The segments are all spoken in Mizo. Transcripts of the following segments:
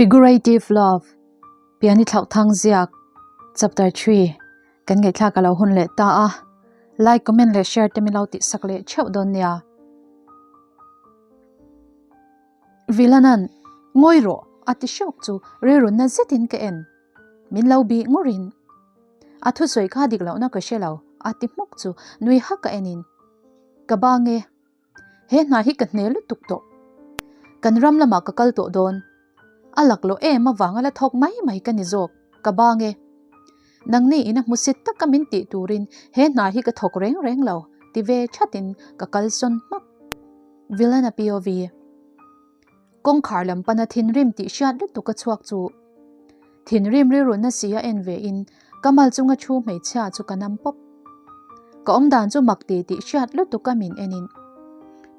Figurative Love, Piani Thlauhthang ziak, Chapter 3, kan ngaihthlak a lo hun leh ta a, like, comment leh share te min lo tihsak leh theuh dawn nia. Vilanan, Ngawi rawh, a ti hrawk chu rilrunna zetin ka en. Min lo bih ngurin, A thusawi kha dik lohna ka hre lo, a ti hmuk chu nui hak a enin, Ka bang e, he hna hi ka hne lutuk tawh. Kan ram lamah ka kal tawh dawn. A laklawh em avanga la thawk mai mai ka ni zawk, ka bang e. Nangni ina hmusit taka min tih turin he hna hi ka thawk reng reng lo, ti ve thatin ka kalsawn hmak. Vilana POV. Kawngkhar lam pana thinrim tih hriat lutuk a chhuak chu thinrim rilru na si a en ve in ka mal chunga thu hmeichhia chu ka nam pawp. Ka awmdan chu mak ti tih hriat lutuk a min en in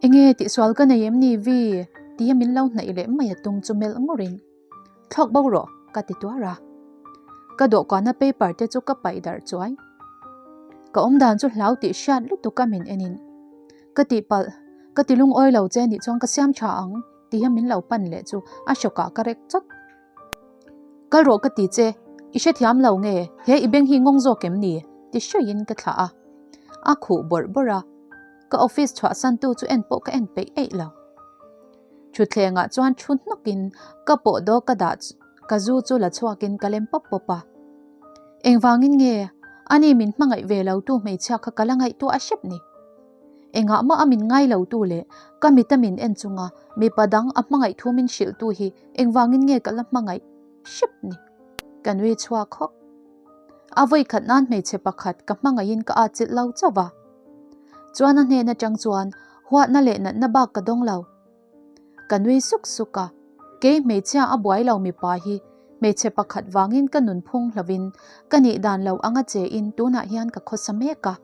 Enge tihsual ka nei em ni Vi? tia min lo hnaih leh mai a tum chu melh ngur in Thlawk bo rawh ka ti tuar a. Ka dawhkana paper te chu ka paih darh chuai. Ka awmdan chu hlau tih hriat lutuk a min en in Ka tihpalh, ka ti lungawi lo che nih chuan ka siam tha ang tih hian min lo pan leh chu a hrawkah ka rek chawt. Kal rawh ka ti che, i hrethiam lo nge, he i beng hi ngawng zawk em ni? ti hruaiin ka thlah a. A khuh bawrh bawrh a, ka office chhuahsan tu chu en pawh ka en peih eih lo. Thutthlengah chuan thu hnawkin ka pawh daw ka dah ka zu chu la chhuakin ka lem pawp pawp a. Engvangin nge ani min hmangaih ve lo tu hmeichhia kha ka la ngaihtuah a hrep ni? Engah mah a min ngai lo tu leh ka mit a min en chunga mipa dang a hmangaih thu min hrilh tu hi engvangin nge ka la hmangaih hrep ni? Ka nui chhuak hawk. A vawi khat nan hmeichhe pakhat ka hmangaihin ka atchilh lo chauh va. Chuan a hnen atang chuan huatna leh natna bak ka dawng lo. Ka nui suk suk a, kei hmeichhia a buai lo mipa hi hmeichhe pakhat vangin ka nunphung hlovin ka nih dan lo anga che in tunah hian ka khawsa mek a.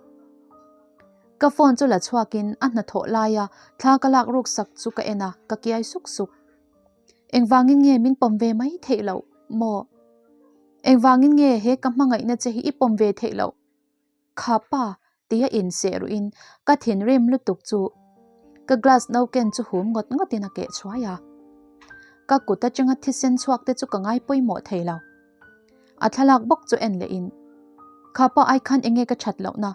Ka phone chu la chhuakin a hnathawh laia thla ka lak ruk sak chu ka en a, ka kiai suk suk. Engvangin nge min pawm ve mai theih loh maw? Engvangin nge he ka hmangaihna che hi i pawm ve theih loh? Kha pa tia inseh ruhin ka thinrim lutuk chu ka glass no ken chu hum ngawt ngawtin a keh chhuai a. Ka kut atanga thisen chhuak te chu ka ngai pawimawh thei lo. A thlalak bawk chu en leh in kha pa ai khan enge ka that lohna?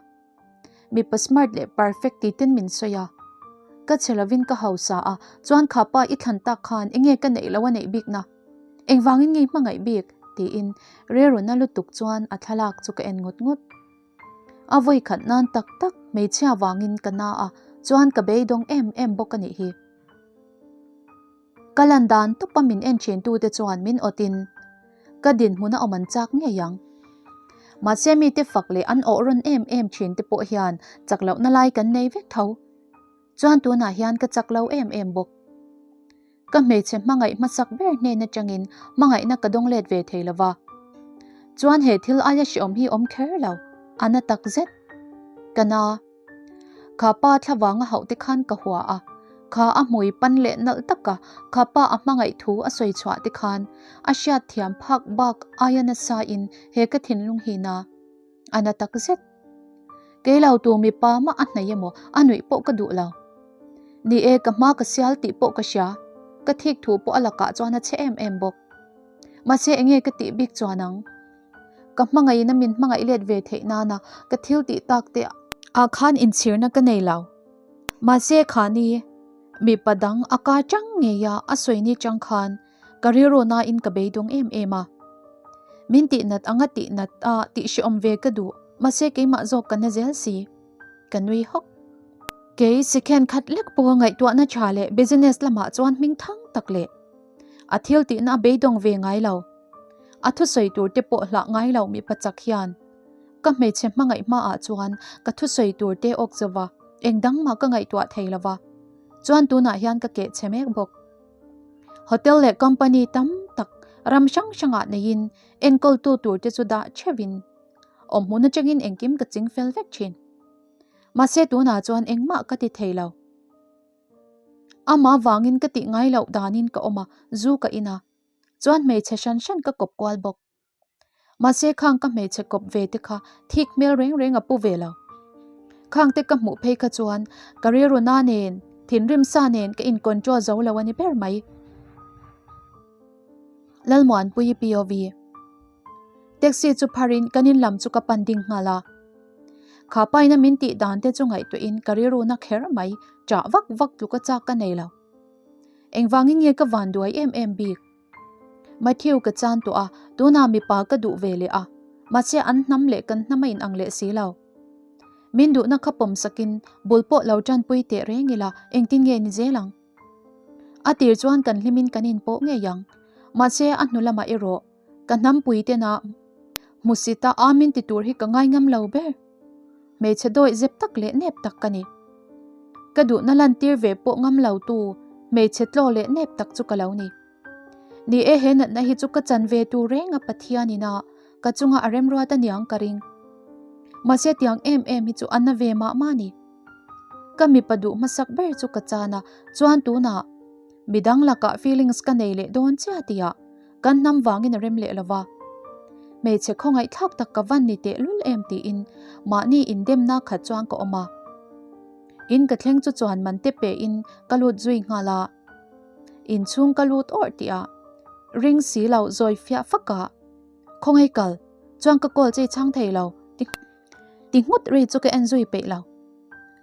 Mipa smart leh perfect ti ten min sawi a. Ka che lovin ka hausa a, chuan kha pa i thlan tak khan enge ka neih loh a neih bikna? Engvangin nge i hmangaih bik? tiin rilruna lutuk chuan a thlalak chu ka en ngut ngut. A vawi khat nan tak tak hmeichhia vangin ka na a, chuan ka beidawng em em bawk a nih hi. Ka lan dan tawpa min en thin tute chuan min awtin ka dinhmun a awm an chak ngei ang. Mahse mite fak leh an awh rawn em em thin te pawh hian chak lohna lai kan nei vek tho. Chuan tunah hian ka chak lo em em bawk. Ka hmeichhe hmangaih hmasak ber hnen atangin hmangaihna ka dawng let ve thei lova. Chuan he thil aia hreawm hi awm kher lo, a na tak zet. Ka na. Kha pa thlavang a hauh te khan ka hua a, kha a hmui pan leh nalh taka kha pa a hmangaih thu a sawi chhuah te khan a hriat thiam phak bak aia nasa in he ka thinlung hi na. A na tak zet. Kei lo tu mipa mah a hnaih emaw a nuih pawh ka duh lo. Ni e, ka hma ka sial tih pawh ka hria, ka thik thu pawh a lakah chuan a chhe em em bawk. Mahse enge ka tih bik chuan ang? Ka hmangaihin a min hmangaih let ve theih nana ka thil tih tak te ah khan inchhirna ka nei lo. Mahse khani mipa dang a ka chang ngei a a sawi ni chang khan Ka rilru nain ka beidawng em em a. Min tihnat anga tihnat a tih hrehawm ve ka duh, mahse keimah zawk ka na zel si. Ka nui hawk. Kei sikhen khat lek pawha ngaihtuahna tha leh business lamah chuan hming thang tak leh a thil tihna a beidawng ve ngai lo. A thusawi tur te pawh hlah ngai lo mipa chak hian ka hmeichhe hmangaih hmaah chuan ka thusawi tur te awk zova engdang mah ka ngaihtuah thei lova chuan tunah hian ka keh chhe mek bawk. Hotel leh company tam tak ram hrang hrangah neiin enkawltu tur te chu dah theuhin awm hmun atangin engkim ka ching fel vek thin. Mahse tunah chuan engmah ka ti thei lo. Amah vangin ka tih ngai loh danin ka awm a, zu ka in a, chuan hmeichhe hran hran ka kawp kual bawk. Mahse khang ka hmeichhe kawp ve te kha thik hmel reng reng a pu ve lo. Khang te ka hmuh phei kha chuan ka rilru na nen, thinrim sa nen ka in control zo lo a ni ber mai. Lalmuanpuii POV. Taxi chu pharin kan in lam chu ka pan ding nghal a. Kha paina min tih dan te chu ngaihtuahin ka rilru na kher mai, ṭah vak vak tluka chak ka nei lo. Engvangin nge ka van duai em em bik? Matthew ka chan tawh a, tunah mipa ka duh ve leh a, mahse an hnam leh kan hnam a inang leh si lo. Min duhna kha pawm sakin bul pawh lo tanpui teh reng ila engtin nge ni zel ang? A tir chuan kan hlimin kan inpawh ngei ang, mahse a hnu lamah erawh ka hnampui tena hmusita amin ti tur hi ka ngai ngam lo ber. Hmeichhe dawih zep tak leh nep tak ka ni. Ka duhna lantir ve pawh ngam lo tu hmeichhe tlaw leh nep tak chu ka lo ni. Ni e he natna hi chu ka chan ve tur reng a Pathian ina ka chunga a remruat aniang ka ring. Mahse tiang em em hi chu a na ve mah mah ni. Ka mipa duh hmasak ber chu ka chan a, chuan tunah midang lakah feelings ka nei leh dawn chiah tihah kan hnam vangin a rem leh lo va. Hmeichhe khawngaihthlak tak ka van ni tehlul em tiin mahni indemna khat chuan ka awm a. In ka thleng chu chuan man te pe in ka lut zui nghal a. Inchhung ka lut awrh tih ah ring si lo zawi fiah fak a, Khawngaih kal chuan ka call che i chhang thei lo ti ti nghut ri chu ka en zui peih lo.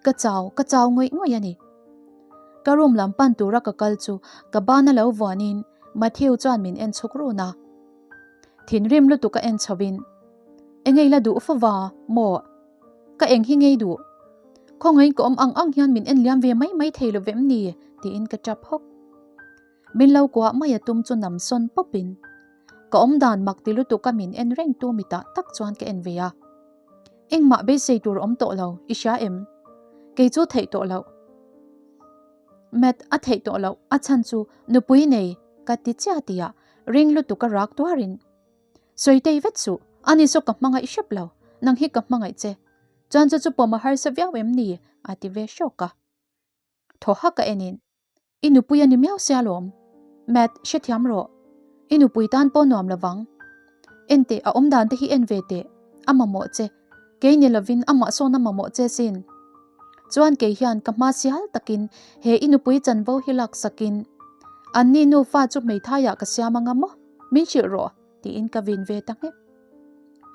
Ka chau, ka chau ngawih ngawih a ni. Ka room lam pan tura ka kal chu ka bana lo vuanin Matthew chuan min en chhuk run a. Thinrim lutuk a en chhovin, Engei la duh fova maw? Ka eng hi ngei duh. Khawngaiin ka awm ang ang hian min en liam ve mai mai thei lo vem ni? tiin ka tap hawk. Min lo kuah mai a tum chu nam sawn pawpin ka awm dan mak ti lutuk a min en reng tu mitah tak chuan ka en ve a. Engmah beisei tur awm tawh lo, i hria em? Kei chu theih tawh loh. Matt a theih tawh loh, a chhan chu nupui nei ka ti chiah tihah ring lutuk a rak tuarin Sawi tei vet suh, ani saw ka hmangaih hrep lo, nang hi ka hmangaih che. Chuan chu chu pawm a harsa viau em ni? a ti ve hrawk a. Thaw hak a enin, I nupui a ni miau sia lawm. Matt, hrethiam rawh. I nupui tan pawh nuam lovang. En teh, a awmdan te hi en ve teh. A mamawh che. Kei ni lovin amah sawn a mamawh che sin. Chuan kei hian ka hma sial takin he i nupui chanvo hi laksakin anni nufa chu hmeithaiah ka siam anga maw? Min hrilh rawh, tiin ka vin ve ta nghek.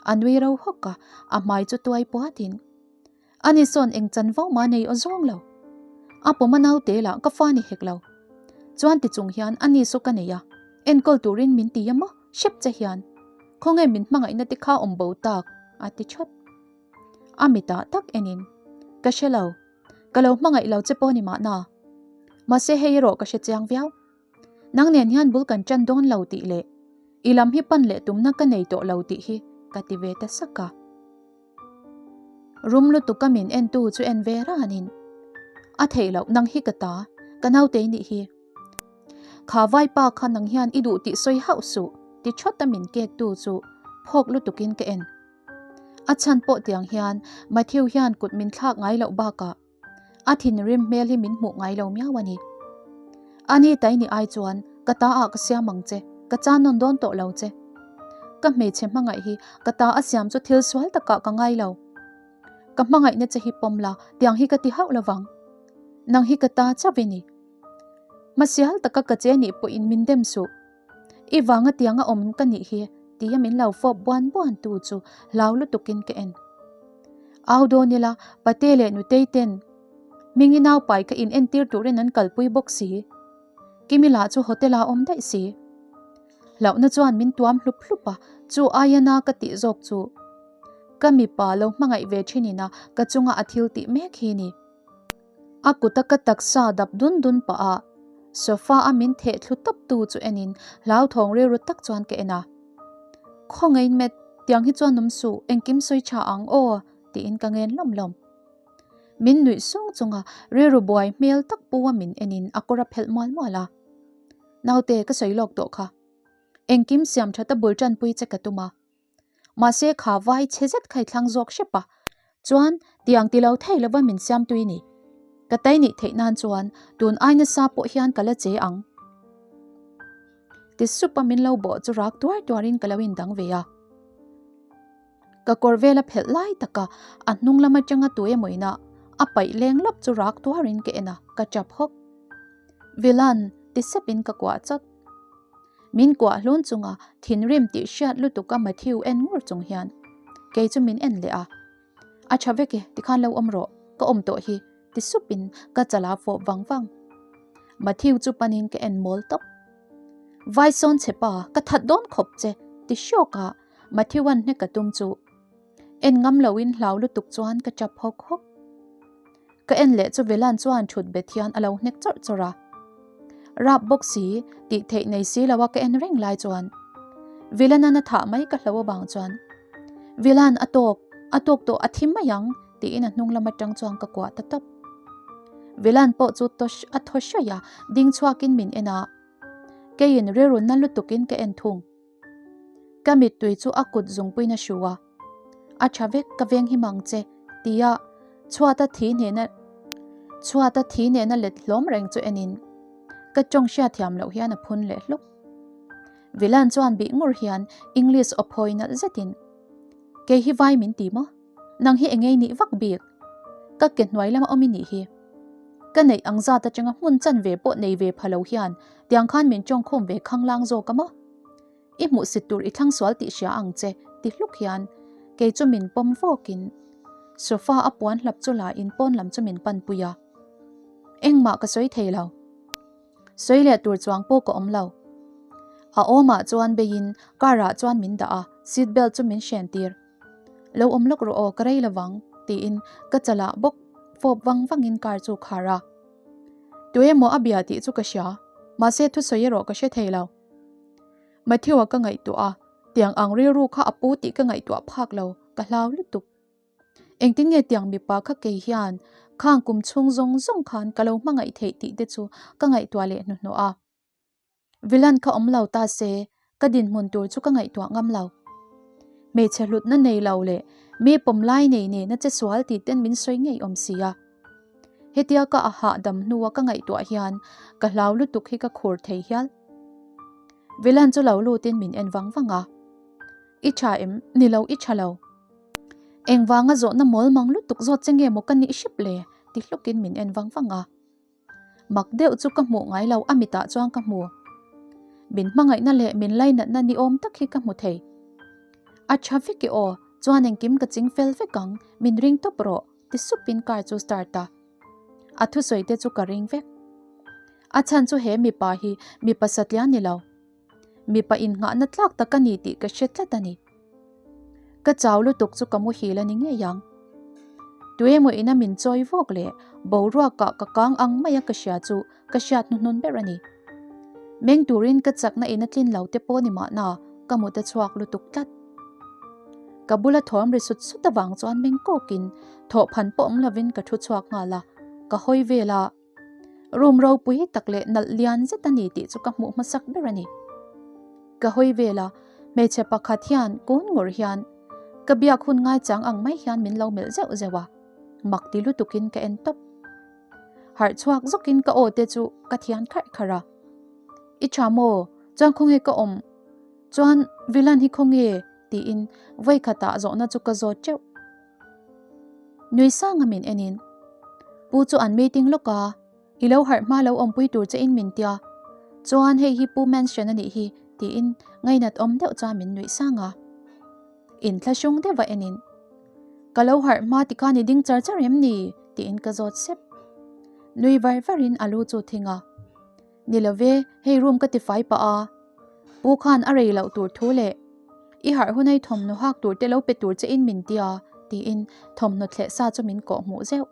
A nui ro hawk a, a hmai chu tuai puatin. Ani sawn eng chanvo mah nei aw zawng lo. A pawm a naute lah ka fa ni hek lo. Chuan ti chung hian ani saw ka nei a, enkawl turin min ti a maw, hrep che hian. Khawnge min hmangaihna te kha awm bo tak, a ti thawt. A mitah tak enin, Ka hre lo. Ka lo hmangaih lo che pawh ni mahna. Mahse hei erawh ka hre chiang viau. Nang nen hian bul kan ṭan dawn lo tih leh i lam hi pan leh tumna ka nei tawh lo tih hi ka ti ve ta sak a. Rum lutuk a min entu chu en ve ranin, A theih loh, nang hi ka ta, ka nautei nih hi. Kha vaipa kha nang hian i duh tih sawi hauh suh ti thawt a min kek tu chu phawk lutukin ka en. A chhan pawh tiang hian Matthew hian kut min thlak ngai loh bakah A thinrim hmel hi min hmuh ngai lo miau a ni. Ani taini ai chuan ka ta ah ka siam ang che, ka chan nawn dawn tawh lo che. Ka hmeichhe hmangaih hi ka ta a siam chu thil sual takah ka ngai lo. Ka hmangaihna che hi pawm la, tiang hi ka ti hauh lovang. Nang hi ka ta chauh i ni. Hmasial taka ka che nih pawhin min dem suh. I vanga tianga awm ka nih hi tia min lo fawp buan buan tu chu hlau lutukin ka en. Au dawn ila Pate leh Nutei ten Hmingi naupai ka in entir turin an kalpui bawk si. Kimi lah chu hotel ah awm daih si. Hlauhna chuan min tuam hlup hlup a, chu aia na ka tih zawk chu ka mipa lo hmangaih ve thin ina ka chunga a thil tih mek hi ni. A kuta ka taksa dap dun dun pah a, sofa a min theh thlu tawp tu chu enin hlauthawng rilru tak chuan ka en a. Khawngaih met, tiang hi chuan awm suh, engkim sawi tha ang aw, tiin ka ngen lawm lawm. Min nuih sung chunga rilru buai hmel tak pu a min enin a kawr a phelh mual mual a. Naute ka sawi lawk tawh kha. Engkim siam that a bul tanpui che ka tum a. Mahse kha vai chhe zet kha i thlang zawk hrep a, chuan tiang ti lo thei lova min siam tui ni. Ka tai nih theih nan chuan tun ai nasa pawh hian ka la che ang. Ti sup a min lo bawh chu rak tuar tuarin ka lo indang ve a. Ka kawr vel a phelh lai taka a hnung lam atanga tu emaw ina a paih leng lawp chu rak tuarin ka en a, ka tap hawk. Vilan ti sepin ka kuah chawt. Min kuah hlun chunga thinrim tih hriat lutuk a Matthew en ngur chung hian kei chu min en leh a. A tha vek e, tikhan lo awm rawh, ka awm tawh hi, ti supin ka chala fawp vang vang. Matthew chu panin ka en mawl tawp. Vai sawn che pa, ka that dawn khawp che, ti hrawk a Matthew-a'n hnek a tum chu en ngam loin hlau lutuk chuan ka tap hawk hawk. Ka en leh chu Velan chuan thut bet hian a lo hnek chawrh chawrh a. Rap bawk si, tih theih nei si lo a ka en reng lai chuan Vilanan a thah mai ka hlo avang chuan Vilan a tawk, a tawk tawh a thi mai ang tiin a hnung lam atang chuan ka kuah ta tawp. Vilan pawh chu a thaw hraih a, ding chhuakin min en a, keiin rilru na lutukin ka en thung. Ka mittui chu a kut zungpuiin a hru a, A tha vek, ka veng hi mang che, tia chhuata thi nena chhuata thi nena let hlawm reng chu enin ka tawng hriatthiam loh hian a phun leh hluk. Vilan chuan bih ngur hian English aw phawi nalh zetin, Kei hi vai min ti maw? Nang hi engei nih vak bik? Ka ke hnuai lama awm i nih hi. Ka neih ang zat atanga hmun chan ve pawh nei ve pha lo hian tiang khan min tawngkhawm ve khanglang zawk a maw? I hmuhsit tur i thlang sual tih hria ang che ti hluk hian kei chu min pawm vawkin sofa a puan hlap chu la in pawn lam chu min pan pui a. Engmah ka sawi thei lo. Sawi leh tur chuang pawh ka awm lo. A awmah chuan beiin car ah chuan min dah a, seat belt chu min hren tir. Lo awm lawk rawh aw ka rei lovang tiin ka chalah bawk fawp vang vangin car chu khar a. Tuemaw a bia tih chu ka hria, mahse thusawi erawh ka hre thei lo. Matthew-a ka ngaihtuah a, tiang ang rilru kha a pu tih ka ngaihtuah phak lo, ka hlau lutuk. Engtin nge tiang mipa kha kei hian khang kum chhung zawng zawng khan ka lo hmangaih theih tih te chu ka ngaihtuah leh hnuhnawh a. Vilan kha awm lo ta se, ka dinhmun tur chu ka ngaihtuah ngam lo. Hmeichhe hlutna nei lo leh mi pawm lai nei nena che sual tih ten min sawi ngei awm si a. Hetia ka a hahdam hnua ka ngaihtuah hian ka hlau lutuk hi ka khur thei hial. Vilan chu lo lutin min en vang vang a. I tha em? Ni lo, i tha lo. Engvanga zawhna mawl mang lutuk zawt che nge maw ka nih hrep le? ti hlukin min en vang vang a. Mak deuh chu ka hmuh ngai lo, a mitah chuan ka hmu. Min hmangaihna leh min lainatna ni awm tak hi ka hmu thei. A tha vek i aw, chuan engkim ka ching fel vek ang, min ring tawp rawh, ti supin car chu start a. A thusawi te chu ka ring vek. A chhan chu he mipa hi mipa satliah ni lo. Mipa innghahna tlak tak a ni tih ka hre tlat a ni. Ka chau lutuk chu ka muhil a ni ngei ang. Tuemaw ina min chawi vawk leh boruakah ka kang ang mai a ka hria chu ka hriat hnuhnun ber a ni. Meng turin ka chakna in a tlin lo te pawh ni mahna ka mut a chhuak lutuk tlat. Ka bula thawm ri sut sut avang chuan meng kawkin thawhphan pawh awm lovin ka thu chhuak nghal a, ka hawi vel a. Room ropui tak leh nalh lian zet a ni tih chu ka hmuh hmasak ber a ni. Ka hawi vel a, hmeichhe pakhat hian kun ngur hian ka biak hun ngaichang ang mai hian min lo melh zeuh zeuh a, mak ti lutukin ka en tawp. Harh chhuak zawkin ka aw te chu ka thian kharh kharh a. I tha maw? Chuan khawnge ka awm? Chuan Vilan hi khawnge? tiin vawikhatah zawhna chu ka zawt teuh. Nui sang a min en in, Pu chu an meeting lawk a, i lo harh hma lo awmpui tur che in min tia, chuan hei hi Pu Mansion a nih hi tiin ngainat awm deuh chuan min nuih sang a. Inthlahrung deuh a en in, Ka lo harh hma tikhan i ding char char em ni? tiin ka zawt sep. Nui var var in a lu chu thing a, Ni lo ve, hei room ka ti fai pah a, Pu khan a rei loh tur thu leh i harh hunai thawmhnaw hak tur te lo pe tur che in min tia tiin thawmhnaw thleh sa chu min kawh hmuh zeuh.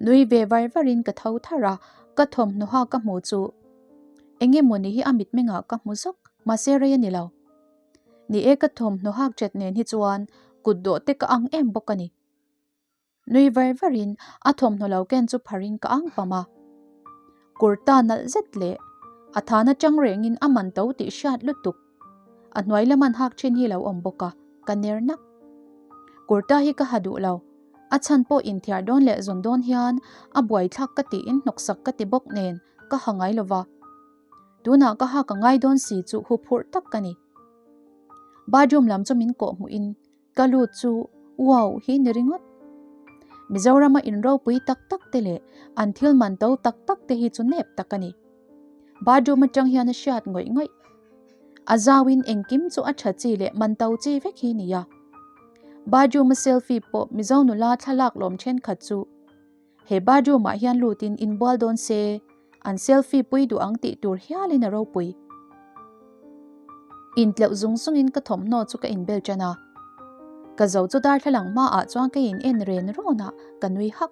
Nui ve var var in ka tho thar a, ka thawmhnaw hak ka hmu chu eng emaw ni hi a mitmengah ka hmu zawk, mahse rei a ni lo. Ni e ka thawmhnaw hak chet nen hi chuan kut dawh te ka ang em bawk a ni. Nui var varin a thawmhnaw lo ken chu pharin ka ang pam a. Kurta nalh zet leh a than atang rengin a man to tih hriat lutuk. A hnuai laman hak thin hi lo awm bawk a, ka ner nak. Kurta hi ka ha duh lo, a chhan pawh inthiar dawn leh zawn dawn hian a buaithlak ka tiin hnawksak ka ti bawk nen ka ha ngai lova. Tunah ka hak a ngai dawn si chu huphurh tak ka ni. Bathroom lam chu min kawh hmuhin Ka lut chu wow hi ni ringawt. Mizorama in ropui tak tak te leh an thil man to tak tak te hi chu nep tak a ni. Bathroom atang hian a hriat ngawih ngawih. A zauin engkim chu a tha chi leh man to chi vek hi nia. Bathroom a selfie pawh Mizo nula thlalak lawm thenkhat chu he bathroom ah hian lutin inbual dawn se an selfie pui duh ang tih tur hialin a ropui. Intleuh zung zungin ka thawmhnaw chu ka inbel tan a. Ka zo chu darthlalang hmaah chuan ka in en ren rawn a, ka nui hak.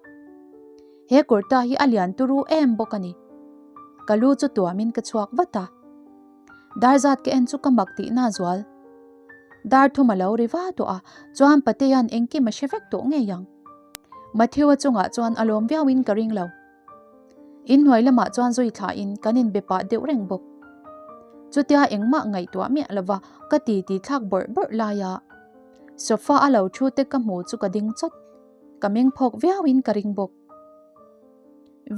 He kurta hi a lian turu em bawk a ni. Ka lu chu tuamin ka chhuak vat a. Dar zat ka en chu ka mak tihna zual. Dar thum a lo ri va tawh a, chuan Patea'n engkim a hre vek tawh ngei ang. Matthew-a chungah chuan a lawm viauin ka ring lo. Inhnuai lamah chuan zui thlahin kan inbe pah deuh reng bawk. Chutia engmah ngaihtuah miah lova ka ti ti thlak bawrh bawrh laia sofa a lo thu te ka hmu chu ka ding chawt. Ka meng phawk viauin ka ring bawk.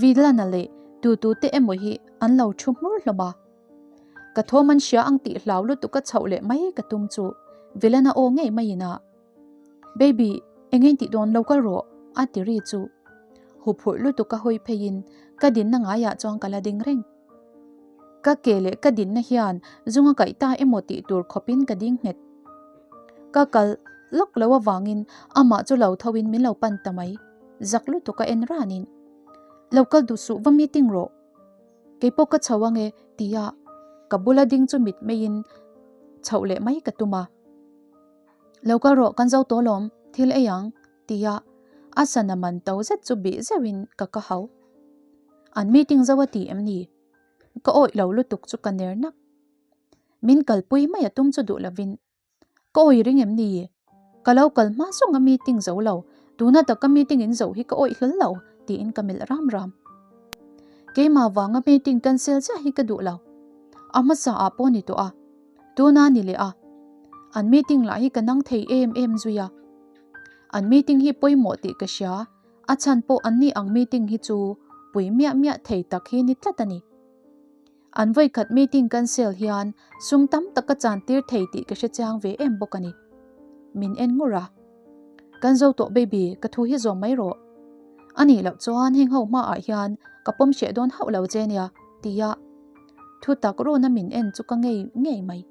Vilana leh tutu te emaw hi an lo thu hmur hlawm a. Ka thawm an hria ang tih hlau lutuk a chhoh leh mai ka tum chu Vilana aw ngei maiin a Baby, eng in tih dawn lo kal rawh a ti ri chu. Huphurh lutuk a hawi pheiin ka dinna ngaiah chuan ka la ding reng. Ka ke leh ka dinna hian zung a kaih ta emaw tih tur khawpin ka ding nghet. Ka kal lawk lo avangin amah chu lo thoin min lo pan ta mai. Zak lutuk a en ranin, Lo kal duh suh va meeting rawh. Kei pawh ka chho ange tia ka bula ding chu mit meiin chhoh leh mai ka tum a. Lo kal rawh kan zo tawh lawm, thil ei ang tia a sana man to zet chu bih zeuhin ka ka hau. An meeting zo a ti em ni? Ka awih lo lutuk chu ka ner nak. Min kalpui mai a tum chu duh lovin ka awih ring em ni? Ka lo kal hma zawng a meeting zo lo, tuna taka meeting in zo hi ka awih hlawl lo tiin ka melh ram ram. Keimah vanga meeting cancel chiah hi ka duh lo. A hmasa ah pawh ni tawh a. Tuna ni leh a. An meeting lah hi ka nang thei em em zui a. An meeting hi pawimawh tih ka hria, a chhan pawh an ni ang meeting hi chu pui miah miah thei tak hi ni tlat a ni. An vawikhat meeting cancel hian sum tam tak ka chan tir thei tih ka hre chiang ve em bawk a ni. Min en ngur a. Kan zo tawh baby, ka thu hi zawm mai rawh. A nih loh chuan heng ho hmaah hian ka pawm hreh dawn hauh lo che nia, tia. Thu tak runa min en chu ka ngei ngei mai.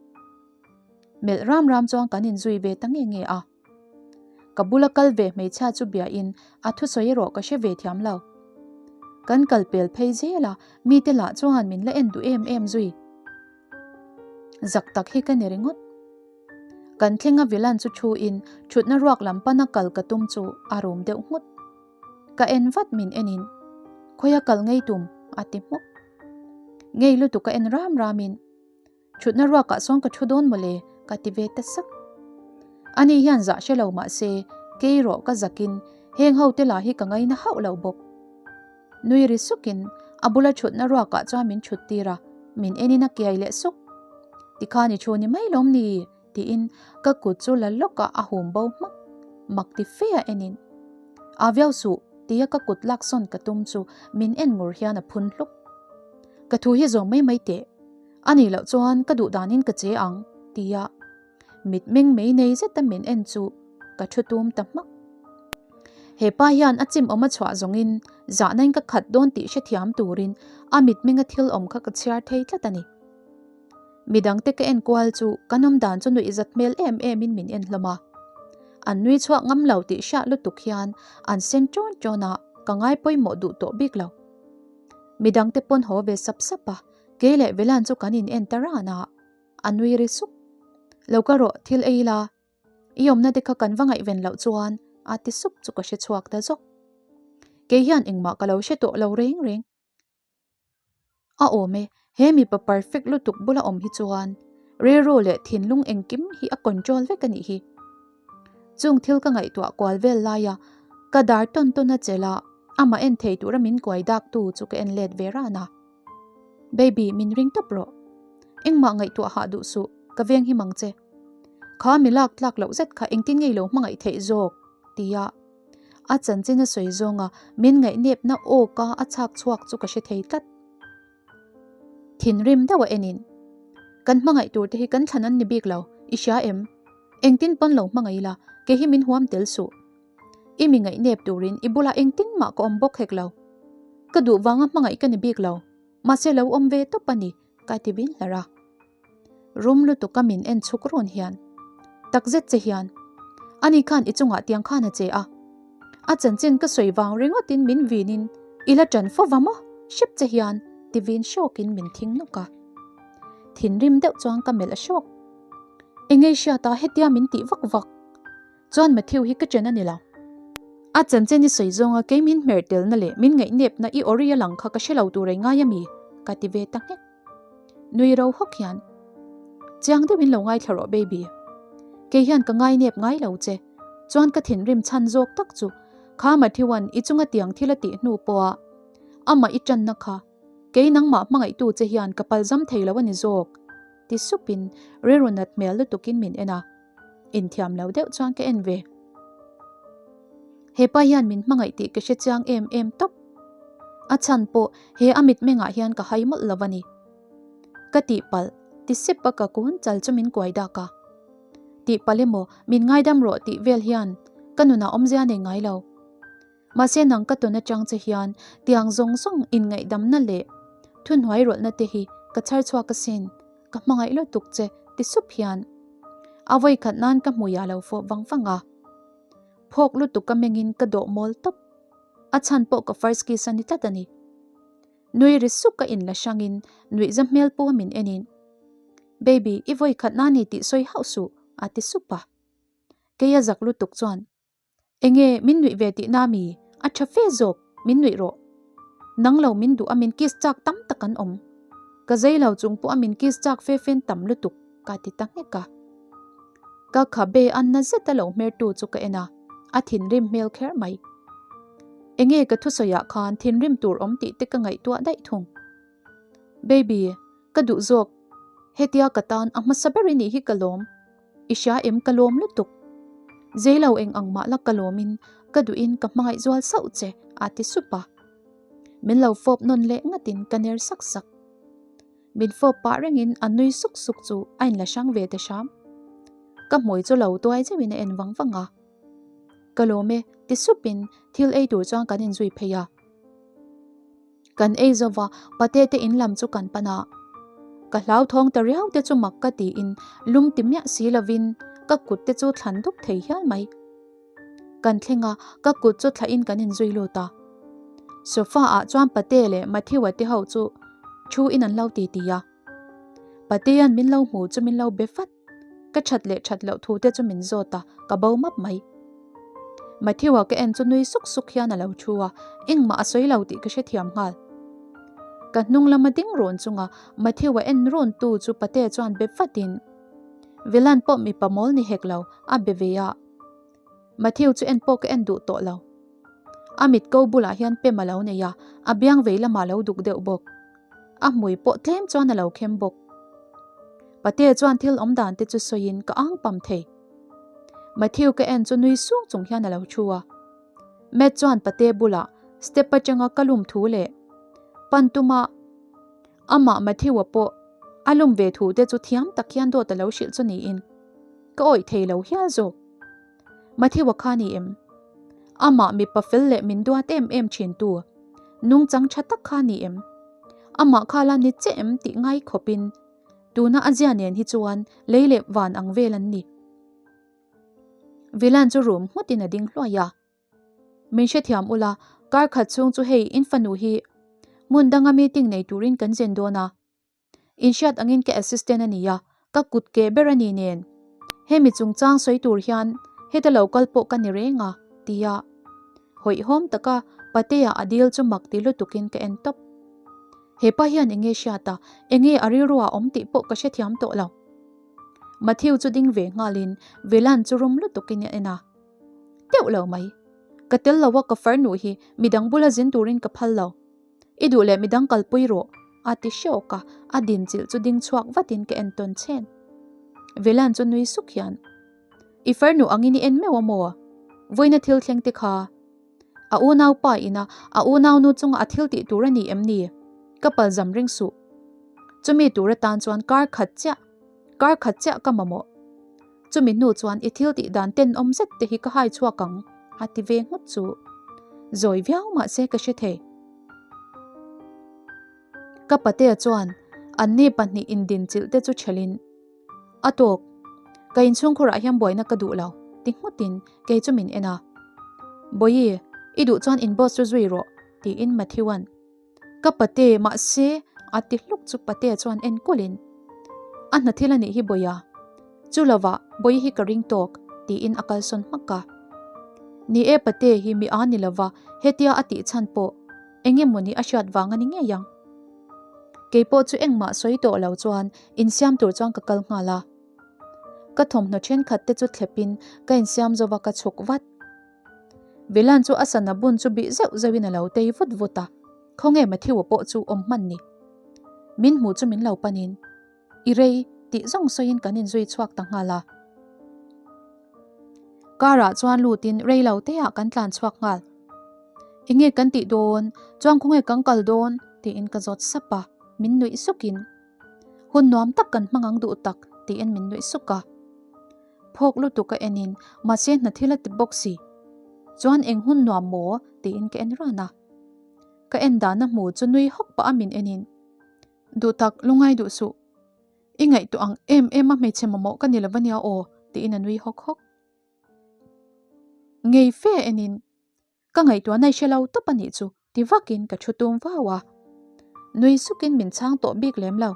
Melh ram ram chuan kan inzui ve ta nge nge a. Ka bula kal ve hmeichhia chu biahin a thusawi erawh ka hre ve thiam lo. Kan kal pel phei zel a, mite lah chuan min la en duh em em zui. Zak tak hi ka ni ringawt. Kan thlenga Vilan chu thuin thutna ruak lam pana kal ka tum chu a rum deuh nghut. Ka en vat min enin, Khawia kal ngei tum? a ti hmuk. Ngei lutuk ka en ram ramin, Thutna ruakah sawn ka thu dawn mawle ka ti ve ta sak. Ani hian zah hre lo mah se, kei rawh ka zakin heng ho te lah hi ka ngaina hauh lo bawk. Nui ri sukin a bula thutna ruakah chuan min thut tir a, min enin a kiai leh suk. Tikhan i thu ni mai lawm ni? Tiin ka kut chu la lawkah a hum bo hmak. Mak ti fe a enin. A viau suh tia ka kut laksawn ka tum chu min en ngur hian a phun hluk. Ka thu hi zawm mai mai teh. A nih loh chuan ka duh danin ka che ang tia mitmeng mei nei zeta min en chu ka thu tum ta hmak. He pa hian a chim awm a chhuah zawngin zahnain ka khat dawn tih hrethiam turin a mitmenga thil awm kha ka chhiar thei tlat a ni. Midangte ka en kual chu kan awm dan chu nuihzat hmel em em in min en hlawm a. An nui chhuak ngam lo tih hriat lutuk hian an sen ṭawn ṭawn a, ka ngai pawimawh duh tawh bik lo. Midangte pawn haw ve sap sap a, kei leh Velan chu kan in en ta ran a, a nui ri sup. Lo ka rawh thil ei la, i awmna te kha kan va ngaihven loh chuan a ti sup chu ka hre chhuak ta zawk. Kei hian engmah ka lo hre tawh lo reng reng. A awm e, he mipa perfect lutuk bula awm hi chuan rilru leh thinlung engkim hi a control vek a nih hi. Chung thil ka ngaihtuah kual vel laia ka dar tawn tawn a chelh a, amah en thei tura min kuai dak tu chu ka en let ve ran a. Baby, min ring tawp rawh. Engmah ngaihtuah hah duh suh, ka veng him ang che. Kha mi lak tlak loh zet kha engtin ngei lo hmangaih theih zawk? tia A chanchin a sawi zawnga min ngaihnepna awka a chhak chhuak chu ka hre thei tlat. Thinrim deuh a enin, Kan hmangaih tur te hi kan thlan an ni bik lo, i hria em? Engtin pawn lo hmangaih ila, kei hi min huam tel suh. I mi ngaihnep turin i bulah engtin mah ka awm bawk hek lo. Ka duh vanga hmangaih ka ni bik lo, mahse lo awm ve tawp a ni, ka ti bin hlar a. Rum lutuk a min en chhuk run hian. Takzet che hian. Ani khan i chungah tiang khan a che a. A chanchin ka sawi vang ringawtin min vinin i la ṭan fo va maw? Hrep che hian ti vin hrawkin min thing nawk a. Thinrim deuh chuan ka melh a hrawk. Engei hriata hetia min tih vak vak chuan Matthew hi ka chen a ni lo. A chanchin i sawi zawnga kei min hmer telna leh min ngaihnepna i awri a lang kha ka hre lo tur ei ngai a mi? Ka ti ve ta nghek. Nui ro hawk hian, Chiang deuhin lo ngaithla rawh baby. Kei hian ka ngainep ngai lo che. Chuan ka thinrim chhan zawk tak chu kha Matthew-a'n i chunga tiang thil a tih hnu pawha amah i tanna kha kei nangmah hmangaihtu che hian ka palzam thei lo a ni zawk ti supin rilru nat hmel lutukin min en a. Inthiam lo deuh chuan ka en ve. Hepa hian min hmangaih tih ka hre chiang em em tawp. A chhan pawh he a mitmengah hian ka hai mawlh lo a ni. Ka tihpalh ti sep a ka kun chal chu min kuai dak a. Tihpalh emaw min ngaidam rawh tih vel hian ka nunah awmzia nei ngai lo. Mahse nang ka tawn atang che hian tiang zawng zawng inngaihdamna leh thuhnuai rawlhna te hi ka chhar chhuak asin, ka hmangaih lutuk che ti sup hian a vawi khat nan ka hmui ah lo fawh vang vang a. Phawk lutuk ka mengin ka dawh mawl tawp. A chhan pawh ka first kiss a ni tlat a ni. Nui ri suk ka inla hrangin nuihza hmel pawh min enin, Baby, i vawi khat na ni tih sawi hauh suh a ti sup a. Kei a zak lutuk chuan Enge min nuih ve tih na mi? A tha fe zawk, min nuih rawh. Nang lo min duh a min kiss chak tam tak an awm. Ka zei lo chung pawh a min kiss chak fe fen tam lutuk ka ti ta nghek a. Ka khabe a na zet a lo hmer tu chu ka en a, a thinrim hmel kher mai. Enge ka thusawi ah khan thinrim tur awm tih te ka ngaihtuah daih thung. Baby, ka duh zawk. Hetia ka tan a hmasa ber i nih hi ka lawm. I hria em ka lawm lutuk. Zei lo eng ang mah la ka lawmin ka duhin ka hmangaih zual sauh che a ti sup a. Min lo fawp nawn leh ngatin ka ner sak sak. Min fawp pah rengin a nui suk suk chu a inla hrang ve ta hram. Ka hmui chu lo tuai zeuhin a en vang vang a. Ka lawm e ti supin thil ei tur chuan kan inzui phei a. Kan ei zo va, pate te in lam chu kan pan a. Ka hlauthawng ta riau te chu mak ka tiin lum ti miah si lovin ka kut te chu thlan dup thei hial mai. Kan thleng a, ka kut chu thlahin kan inzui lut a. Sofa ah chuan pate leh Matthew-a te ho chu thu in an lo ti ti a. Patea'n min lo hmu chu min lo be fat. Ka that leh that loh thu te chu min zawt a, ka bo map mai. Matthew-a ka en chu nui suk suk hian a lo thu a, engmah a sawi lo tih ka hrethiam nghal. Ka hnung lama ding rawn chunga Matthew-a en rawn tu chu Patea chuan be vatin, Vilan pawh mipa mawl ni hek lo, a be ve a. Matthew chu en pawh ka en duh tawh lo. A mit ko bulah hian pem a lo nei a, a biang vei lamah a lo duk deuh bawk. A hmui pawh tlem chuan a lo khem bawk. Patea chuan thil awm dan te chu sawiin ka ang pam thei. Matthew ka en chu nui sung chung hian a lo thu a. Matt chuan Patea bulah step atanga ka lum thu leh pan tuma amah Matthew-a pawh a lum ve thu te chu thiam tak hian dawt a lo hrilh chu niin ka awih thei lo hial zawk. Matthew-a kha ni em? Amah mipa fel leh min duat em em thin tu, nungchang tha tak kha ni em? Amah kha la ni che em tih ngai khawpin tuna a zia nen hi chuan lei leh van ang vel an ni. Vilan chu rum nghutin a ding hluai a. Min hrethiam ula, kar khat chhung chu hei in fanu hi hmun danga meeting nei turin kan zen dawn a. Inhriat angin ka assistant a ni a, ka kut keh ber a ni nen. Hemi chungchang sawi tur hian heta lo kal pawh ka ni reng a, ti a. Hawihhawm taka Patea a dil chu mak ti lutukin ka en tawp. Hepa hian enge hriat a, enge a rilruah awm tih pawh ka hrethiam tawh lo. Matthew chu ding ve nghalin Velan chu rum lutukin a en a. Teuh lo mai. Ka tel lo a ka farnu hi midang bula zin turin ka phal lo. I duh leh midang kalpui rawh, a ti hrawk a, a dinchilh chu ding chhuak vatin ka en tawn chhen. Velan chu nui suk hian, I farnu angin i en meuh a maw? Vawiina thil thleng te kha. A unau pa ina a unaunu chunga a thil tih tur a ni em ni? Ka palzam ring suh. Chumi tur atan chuan kar khat chiah, kar khat chiah ka mamawh. Chumi hnu chuan i thil tih dan tenawm zet te hi ka hai chhuak ang, a ti ve nghut chu. Zawi viau mah se ka hre thei. Ka patea chuan anni pahnih indinchilh te chu thelhin. A tawk. Ka inchhungkhurah hian buaina ka duh lo, ti nghutin kei chu min en a. Bawihi, i duh chuan in boss chu zui rawh, tiin Matthew-a'n Ka pate, mahse, a ti hluk chu patea chuan en kulhin, A hna thil a nih hi Bawiha. Chu lovah Bawihi hi ka ring tawk, tiin a kalsawn hmak a. Ni e pate hi mi a ni lova, hetia a tih chhan pawh eng emaw ni a hriat vang a ni ngei ang. Kei pawh chu engmah sawi tawh lo chuan insiam tur chuan ka kal nghal a. Ka thawmhnaw thenkhat te chu thlepin ka insiam zova ka chhuk vat. Vilan chu a sana bun chu bih zeuh zeuhin a lo tei vut vut a, khawnge Matthew-a pawh chu awm hman ni. Min hmuh chu min lo panin, I rei tih zawng sawiin kan inzui chhuak ta nghal a. Car-ah chuan lutin rei lo teah kan tlan chhuak nghal. Enge kan tih dawn? Chuan khawnge kan kal dawn? tiin ka zawt sap a, min nuih sukin, Hun nuam tak kan hmang ang duh tak tiin min nuih suk a. Phawk lutuk a enin mahse hna thil a ti bawk si. Chuan eng hun nuam maw? tiin ka en ran a. Ka en dana hmu chu nui hawk pah a min enin, Duh tak, lungai duh suh. I ngaihtuah ang em em a hmeichhe mamawh ka ni lo ania aw, tiin a nui hawk hawk. Ngei fe enin, Ka ngaihtuahna i hre lo tawp a nih chu, ti vakin ka thu tum vau a. Nui sukin min chhang tawh bik lem lo.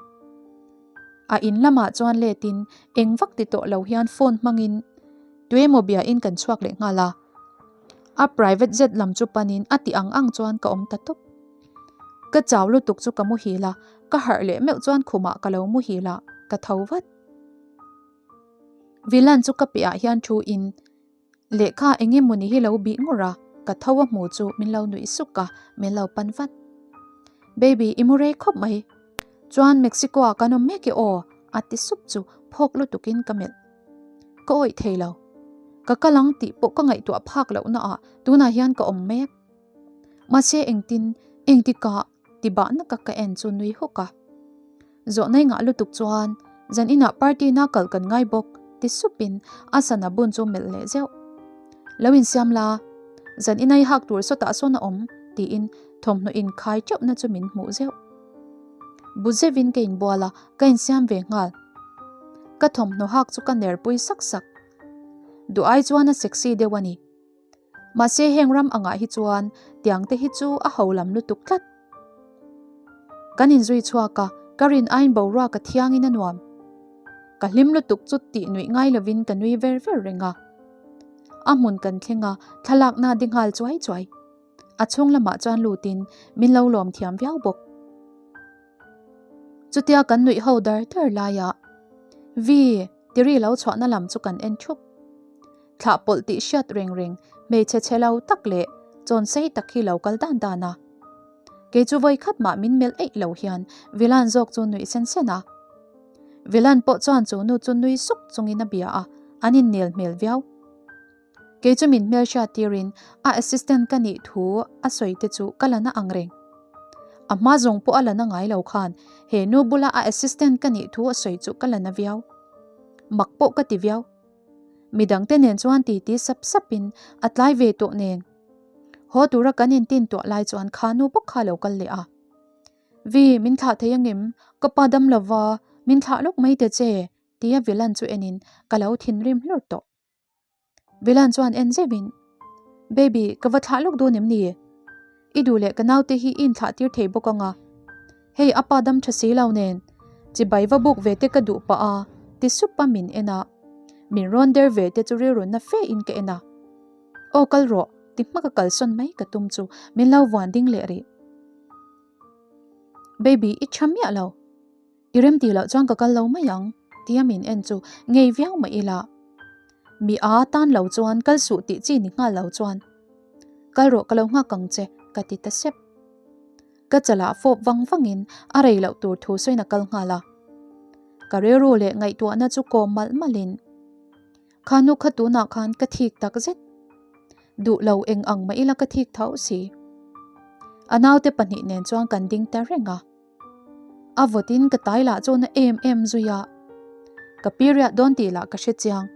A in lamah chuan letin eng vak ti tawh lo hian phone hmangin tuemaw biain kan chhuak leh nghal a. A private jet lam chu panin a ti ang ang chuan ka awm ta tawp. Ka chau lutuk chu ka muhil a, ka harh leh meuh chuan khumah ka lo muhil a, ka tho vat. Vilan chu ka piahah hian thu in lehkha eng emawni hi lo bih ngur a, ka tho a hmu chu min lo nuih suk a, min lo pan vat. Baby, i mu rei khawp mai. Chuan Mexico ah kan awm mek e aw, a ti sup chu phawk lutukin ka melh. Ka awih thei lo. Ka kal ang tih pawh ka ngaihtuah phak lohna ah tunah hian ka awm mek. Mahse engtin, engtikah ti bah naka ka en chu nui hawk a. Zawhnai ngah lutuk chuan zan inah party na kal kan ngai bawk ti supin a sana bun chu melh leh zeuh. Lo insiam la, zan inai hak tur sawtah sawn a awm tiin thawmhnaw inkhai teuhna chu min hmuh zeuh. Bu zeuhin ka inbual a, ka insiam ve nghal. Ka thawmhnaw hak chu ka nerpui sak sak. Duh ai chuan a sexy deuh a ni. Mahse heng ram angah hi chuan tiang te hi chu a ho lam lutuk tlat. Kan inzui chhuak a, ka rin aiin boruak a thiangin a nuam. Ka hlim lutuk chu tih nuih ngai lovin ka nui ver ver reng a. A hmun kan thleng a, thlalakna a di nghal chuai chuai. A chhung lamah chuan lutin min lo lawm thiam viau bawk. Chutia kan nuih ho dar dar laiah Vi, tiri lo chhuahna lam chu kan en thup. Thlah pawlh tih hriat reng reng hmeichhe chhe lo tak leh chawn sei tak hi lo kal dan dan a. Kei chu vawi khat mah min melh eih lo hian Vilan zawk chu nuih sen sen a. Vilan pawh chuan chu nu chu nui suk chungin a bia a, an innel hmel viau. Kei chu min hmel hriat tirin a assistant ka nih thu a sawi te chu ka la na ang reng. A hma zawng pawh a la na ngai lo khan he nu bula a assistant ka nih thu a sawi chu ka la na viau. Mak pawh ka ti viau. Midangte nen chuan titi sap sapin a tlai ve tawh nen. Haw tura kan intin tuah lai chuan kha nu bawk kha lo kal leh a. Vi, min thlah thei angem? Ka pa dam lova, min thlah lawk mai ta che, tia Vilan chu enin ka lo thinrim hlur tawh. Vilan chuan en zeuhin, Baby, ka va thlah lawk dawn em ni? I duh leh ka naute hi i inthlah tir thei bawk ang a. Hei a pa dam tha si lo nen, chibai va buk ve te ka duh pah a, ti sup a min en a. Min rawn der ve te chu rilrunna fe in ka en a. Aw kal rawh, ti hma ka kalsawn mai ka tum chu min lo vuan ding leh rih. Baby, i tha miah lo. I rem tih loh chuan ka kal lo mai ang, tia min en chu ngei viau mah ila. Mi a tan lo chuan kal suh tih chi ni nghal lo chuan, Kal rawh ka lo nghak ang che, ka ti ta sep. Ka chalah fawp vang vangin a rei loh tur thu sawiin a kal nghal a. Ka rilru leh ngaihtuahna chu kawm malh malhin, Kha nu kha tunah khan ka thik tak zet. Duh lo eng ang mah ila ka thik tho si. A naute pahnih nen chuan kan ding ta reng a. A vawtin ka tai lah chu na em em zui a, ka period dawn tih lah ka hre chiang.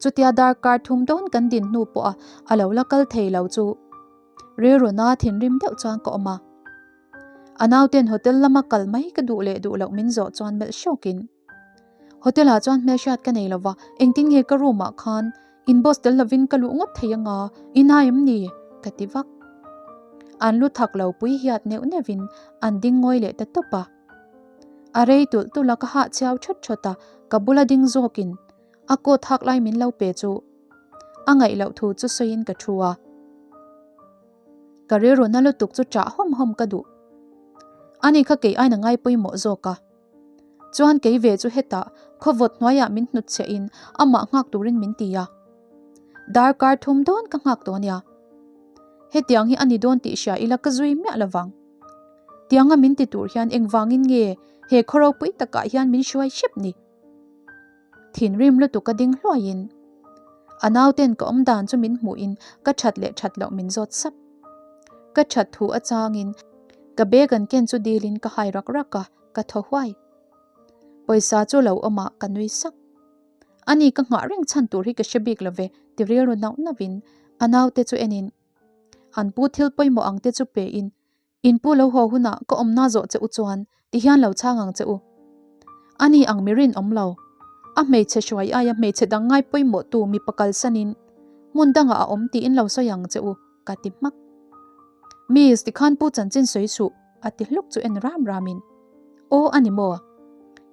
Chutia darkar thum dawn kan din hnu pawha a lo la kal thei lo chu rilruna thinrim deuh chuan ka awm a. A nauten hotel lama kal mai ka duh leh duh loh min zawh chuan melh hrawkin. Hotel ah chuan hmelhriat ka nei lova, engtin nge ka room ah khan in boss tel lovin ka luh ngawt thei anga, i nai em ni? ka ti vak. An lu thak lo pui hiat neuh neuhin an ding ngawi leh ta tawp a. A rei tulh tulh a ka hah chhiau thawt thawt a, ka bula ding zawkin a coat hak lai min lo pe chu a ngaih loh thu chu sawiin ka thu a. Ka rilru na lutuk chu ṭah hawm hawm ka duh. Ani kha kei aina ngai pawimawh zawk a. Chuan kei ve chu hetah khawvawt hnuaiah min hnutchhiah in amah nghak turin min ti a. Darkar thum dawn ka nghak tawh ania. Hetiang hi a ni dawn tih hria ila ka zui miah lovang. Tianga min ti tur hian engvangin nge he khaw ropui takah hian min hruai hrep ni? Thinrim lutuk a ding hluaiin a nauten ka awm dan chu min hmuhin ka that leh that loh min zawt sap. Ka that thu a changin ka bag an ken chu dilin ka hai rak rak a, ka thaw huai. Pawisa chu lo awmah ka nui sak. Ani ka nghah reng chhan tur hi ka hre bik lo ve ti rilru nauh nauhin a naute chu enin an pu thil pawimawh ang te chu pein In pu lo haw hunah ka awmna zawh che u chuan ti hian lo chhang ang che u. Ani ang mi rinawm lo. A hmeichhe hruai aia hmeichhe dang ngai pawimawhtu mipa kalsanin hmun dangah a awm tiin lo sawi ang che u, ka ti hmak. Miss, tikhan pu chanchin sawi suh, a ti hluk chu en ram ramin. Aw, a ni maw?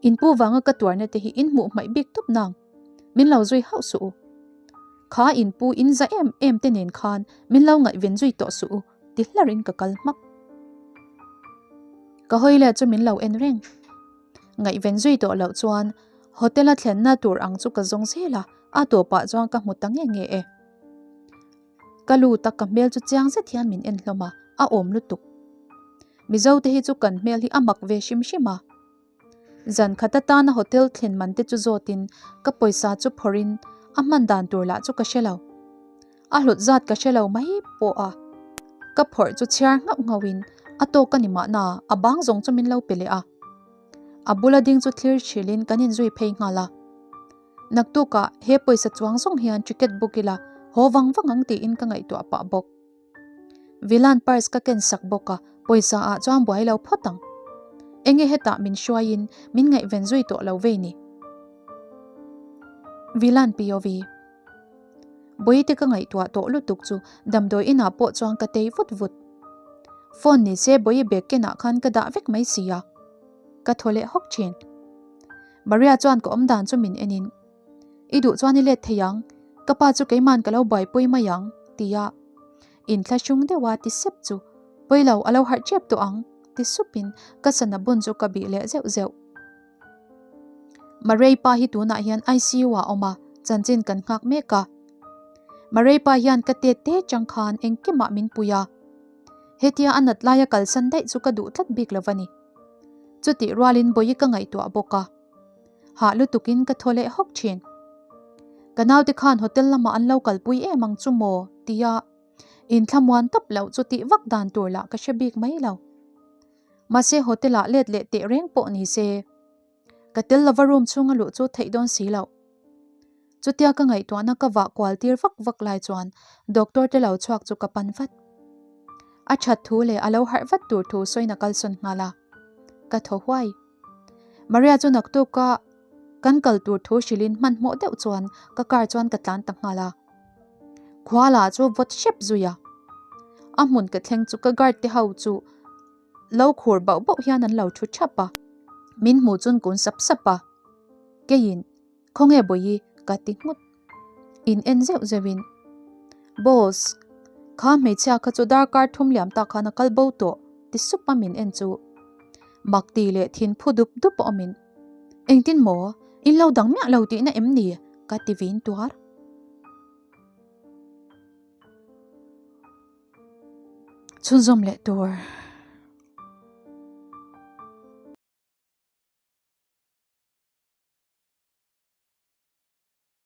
In pu vanga ka tuarna te hi in hmuh hmaih bik tawp nang. Min lo zui hauh suh u. Kha in pu in za em em te nen khan min lo ngaihven zui tawh suh u. Ti hlarin ka kal hmak. Ka hawi leh chu min lo en reng. Ngaihven zui tawh loh chuan hotel a thlenna tur ang chu ka zawng zel a, a tawpah chuan ka hmu ta nge nge e. Ka lut a ka hmel chu chiang zet hian min en hlawm a, a awm lutuk. Mizo te hi chu kan hmel hi a mak ve hrim hrim a. Zan khat atana hotel thlen man te chu zawtin ka pawisa chu phawrhin a hman dan tur lah chu ka hre lo. A hlut zat ka hre lo mai pawh a, ka phawrh chu chhiar nghauh nghauhin a tawk a ni mahna a bang zawng chu min lo pe leh a. A bula ding chu thlir hrilhin kan inzui phei nghal a. Naktukah he pawisa chuang zawng hian ticket book ila haw vang vang ang tiin ka ngaihtuah pah bawk. Vilan purse ka ken sak bawk a, pawisa ah chuan buai lo phawt ang. Enge hetah min hruaiin min ngaihven zui tawh lo vei ni. Vilan POV. Bawihte ka ngaihtuah tawh lutuk chu damdawi inah pawh chuan ka tei vut vut. Phone ni se Bawihi bag kenah khan ka dah vek mai si a. Ka thaw leh hawk thin. Maria chuan ka awmdan chu min enin. I duh chuan i let thei ang, ka pa chu keiman ka lo buaipui mai ang, tia inthlahrung deuha ti sep chu Pawilo a lo harh tep tawh ang, ti supin ka sana bun chu ka bih leh zeuh zeuh. Marei pa hi tunah hian ICU ah a awm a, chanchin kan nghak mek a. Marei pa hian ka tet te chang khan engkimah min pui a. Hetia a nat laia kalsan daih chu ka duh tlat bik lo va ni. Chutih rualin Bawihi ka ngaihtuah bawk a. Hah lutukin ka thaw leh hawk thin. Ka naute khan hotel lamah an lo kalpui em ang chu maw? tia inthlamuan tawp loh chu tih vak dan tur lah ka hre bik mai lo. Mahse hotel ah let leh teh reng pawh ni se ka tel lova room chhunga luh chu theih dawn si loh. Chutia ka ngaihtuahna ka vah kual tir vak vak lai chuan doctor te lo chhuak chu ka pan vat. A that thu leh a lo harh vat tur thu sawiin a kalsawn nghal a. Ka thaw huai. Maria chu naktuka kan kal tur thu hrilhin hmanhmawh deuh chuan ka car chuan ka tlan ta nghal a. Khua lah chu vawt hrep zui a. A hmun ka thleng chu ka guard te ho chu lo khur bauh bauh hian an lo thu thap a. Min hmuh chun kun sap sap a. Keiin Khawnge Bawihi ka ti nghut. In en zeuh zeuhin, Boss, kha hmeichhia kha chu darkar thum liam tak khan a kal bo tawh ti sup a min en chu. Mak ti leh thin phu dup dup a awmin, Engtin maw? In lo dang miah lo tihna em ni? ka ti vin tuar. Chhunzawm leh tur.